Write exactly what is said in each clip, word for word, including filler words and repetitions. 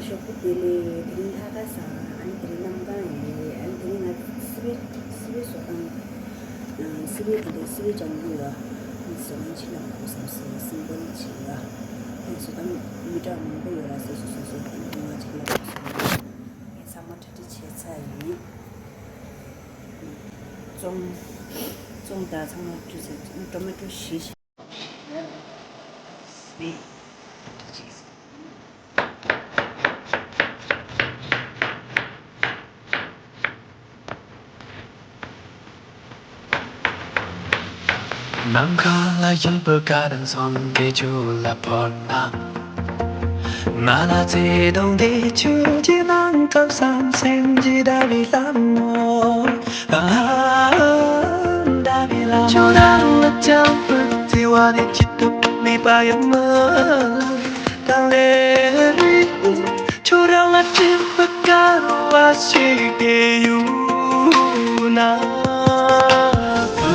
ཞོགས་པ་བདེ་ལེགས། དེ་རིང་ལྷག་དཀར་བཟང་། ཨ་ནི་དེ་རིང་གནམ་གང་ཡིན། ཨ་ནི་དེ་རིང་ང་སི་པན་སི་པན་བཟོ་སྟངས། སི་པན་དེ་འདྲའི་སི་པན་སྦྱང་གི་ཡོད། ཨ་ནི་བཟོ་ལེན་ཕྱིན་ལ་འགྲོ་བསམ་སོང་། སི་པན་བྱེད་ཡ། ཨ་ནི་བཟོ་སྟངས་མི་འདྲ་མང་པོ་ཡོད་ལ། སོ་སོ་སོ་སོའི་ཕན་ཐོགས་ང་ཕྱིན་ལ་འགྲོ་སོང་། ངས་ཚང་མ་གྲ་སྒྲིག་བྱས་ཚར་ཡིན། ཙོང་ཙོང་དང་ཚང་མ་བཀྲུས་ཚར། ཊོ་མེ་ཊོ་བཞི་བཞི། ནམ་མཁའ་ལ་ཡུལ་པོ་ག་རེ་མཚོན་དེ་ཆུ་ལ་བོར་ན། ང་ལ་བརྩེ་དུང་དེ་ཆུ་གྱི་ནང་ཐོབ་བསམ་སེམས་ཀྱི་ཟླ་བའི་ལྷ་མོ། ཨ། ཟླ་བའི་ལྷ་མོ། ཆུ་ནང་ལ་འཇམ་པོ་བརྩེ་བ་ནི་ཅི་ཐུབ་མེད་པ་ཡོད་མ་ལ། ད་ལེ་རི། ཁྱོད་རང་ལ་སྤྲིན་པ་དཀར་བ་ཞིག་དེ་ཡུལ་ན།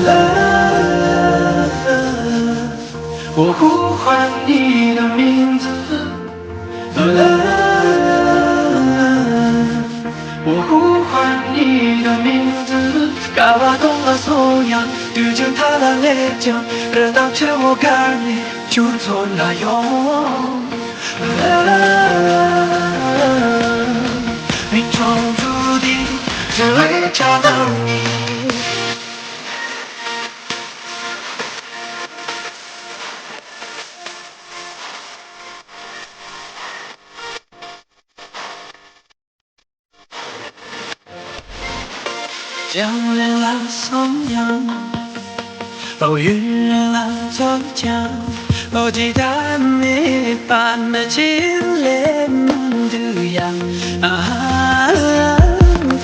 ལ། 我呼唤你的名字，啦啦啦啦啦。我呼唤你的名字，ཀ་བ་གདོང་ལ་སོང་ཡང་། དུས་རྒྱུན་མཐའ་ལ་སླེབས་ཀྱང་། རི་དྭགས་ཆུ་བོ་བརྒལ་ནས་ཁྱོད་འཚོལ་ལ་ཡོང་། ལ་ལ་ལ་ལ། 命中注定只为找到你。 རྒྱང་རིང་ལ་སོང་ཡང་། ཨོ། ཡུན་རིང་ལ་འཛོམས་ཀྱང་། ཨོ། ཇི་ལྟར་མེད་པ་ནི་ཅི་ལས་མི་འདུག་ཡང་། ཨ།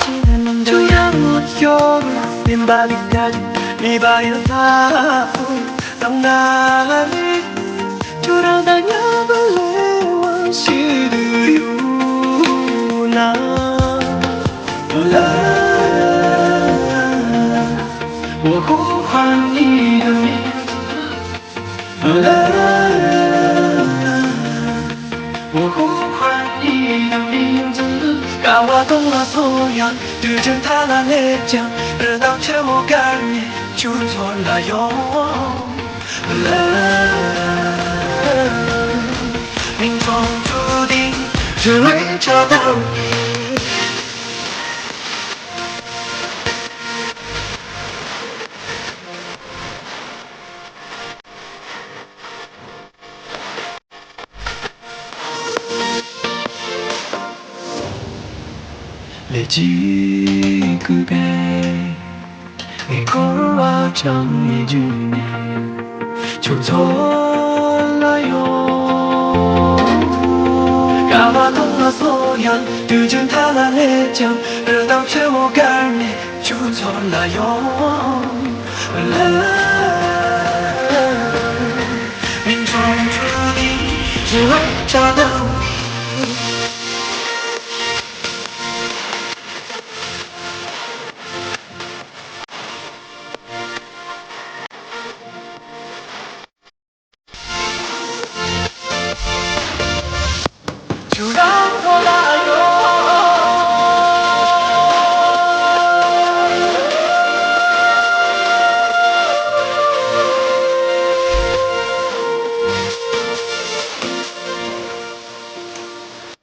ཅི་ལས་མི་འདུག་ཡང་། ཁྱོད་ཡང་ཡོད་པ་ཡིན་པ་ལས་ཀ་མེད་པ་ཡིན་ལ། དང་ན་རེ། 就让它远不累往昔的雨那。啦啦啦啦啦。我呼唤你的名字。啦啦啦啦啦。我呼唤你的名字。ཀ་བ་གདོང་ལ་སོང་ཡང་། དུས་རྒྱུན་མཐའ་ལ་སླེབས་ཀྱང་། རི་དྭགས་ཆུ་བོ་བརྒལ་ནས་ཁྱོད་འཚོལ་ལ་ཡོང་།命中注定只为找到你。 ལས་ཀྱིས་བསྐུལ་བས། ངས་འཁོར་བ་གྲངས་མེད་བརྒྱུད་ནས། ཁྱོད་འཚོལ་ལ་ཡོང་། ཀ་བ་གདོང་ལ་སོང་ཡང་། དུས་རྒྱུན་མཐའ་ལ་སླེབས་ཀྱང་། རི་དྭགས་ཆུ་བོ་བརྒལ་ནས། ཁྱོད་འཚོལ་ལ་ཡོང་། ལ།